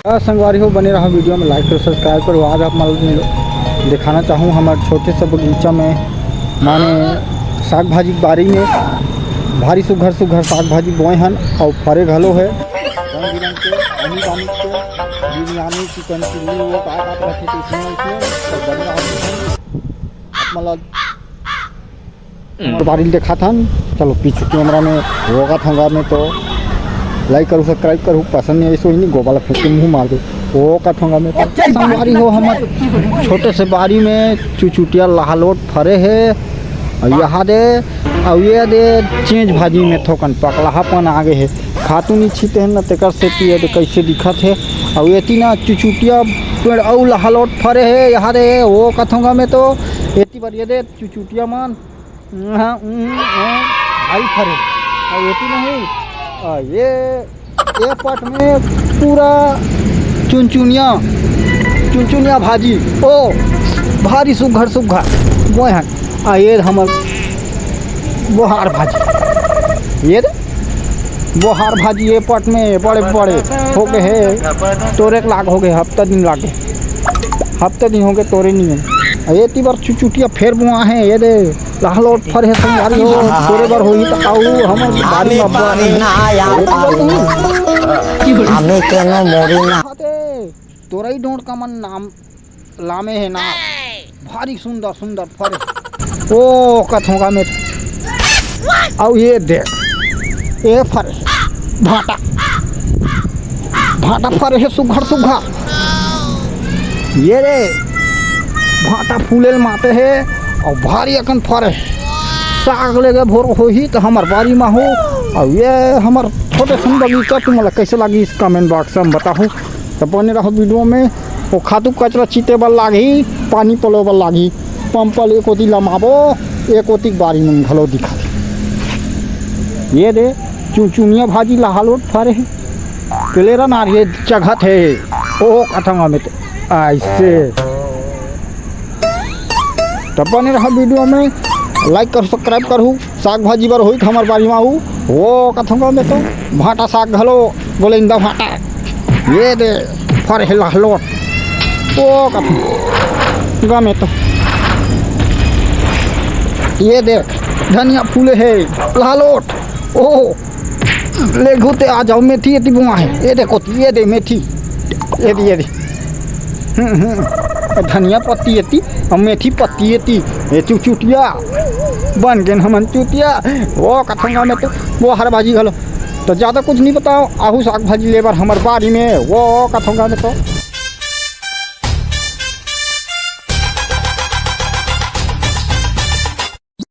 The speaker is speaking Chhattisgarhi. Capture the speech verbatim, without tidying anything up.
हाँ संगवारी हो, बने रहा वीडियो में, like करो, subscribe करो। आज आप मन ल दिखाना चाहूँ हमर छोटे से बगीचा में, माने साग भाजी के बारी में भारी सुघर सुघर साग भाजी बोए हन अउ फरे घलो हे। रंग बिरंग के, आनी बानी के, बिरयानी, चिकन चिल्ली, वो का का रखे थे इसमें, इसमें, तो बने रहा आप मन ल हमर बारी ल देखाथन। चलो पीछू कैमरा में, वो का थोंगा में तो like करू, subscribe करू, पसंद नहीं आइस होही नहीं, गोबर ला फेंक के मुंह मार दे। वो का थोंगा में तो संगवारी हो, हमर छोटे से बारी में चुचुटिया लहालोट फरे हे। अउ यहाँ दे, अउ ये दे चेंज भाजी में थोकन पकलाहापन आ गे हे, खातू नहीं छीते हे न, तेकर सेती ये दे कैसे दिखत हे। अउ एती ना चुचुटिया पेड़ अउ लहालोट फरे हे, यहाँ दे वो का थोंगा में तो एती बर ये दे चुचुटिया मन, उहाँ, उहाँ, उहाँ, भारी फरे। अउ एती नहीं, आ, ये, ये पट में पूरा चुनचुनिया, चुनचुनिया भाजी, ओ, भारी सुघर सुघर बोए हन। आ, ये हमर बोहार भाजी, ये दे, बोहार भाजी ये पट में बड़े बड़े हो गए हे, तोरे के लाग हो गए, हफ्ता दिन लागे, हफ्ता दिन हो गए तोरे नहीं है। आ, एती बर चुचुटिया फेर बोआ हे, ये दे, लहलोट फर हे संगवारी हो, तोरे बर होही त आऊ, हमर बारी में अब्बड़ हे। हमें केनो मोरी ना। हाँ ते, तोरई डोंड़ का मन नाम लामे हे ना, भारी सुंदर सुंदर फर हे। ओ कथों का में, अउ ये देख, ये फर हे, भाटा, भाटा फर हे सुघर सुघर। ये रे, भाटा फूले ल माते हे अउ भारी अकन फरे हे। साग लेगे भोर होही त हमर बारी म हो। अउ ये हमर छोटे सुन बगीचा तुमन ला कइसे लागिस comment box म बताहू। त बने रहो वीडियो में। ओ खातू कचरा चीते बर लागही, पानी पलोए बर लागही। पंपल एक ओती लमाबो, एक ओती बारी में घलो दिखा। ये दे, चुनचुनिया भाजी लहालोट फरे हे। पेलेरा नार ये चघत हे। ओ कथंगा में ते। अइसे। त बने रहा वीडियो में, like करू, subscribe करहू, साग भाजी बर होही त हमर बारी म आहू। ओ कथंगा में तो भाटा साग घलो, गोलेंदा भाटा, ये दे, फर हे लहलोट। ओ कथंगा में तो, ये देख, धनिया फूले हे, लहलोट। ओ, लेगू ते आ जाओ, मेथी एती बोआ हे। ये देखो, ये दे मेथी, ये दे, ये दे। हम्म, हम्म। धनिया पत्ती एती, अउ मेथी पत्ती एती। ये चुचुटिया, बन गेन हमन चुतिया। ओ कथंगा में तो, वो हर भाजी घलो। त जादा कुछ नहीं बताओ, आहू साग भाजी ले बर हमर बारी में, वो कथंगा में तो।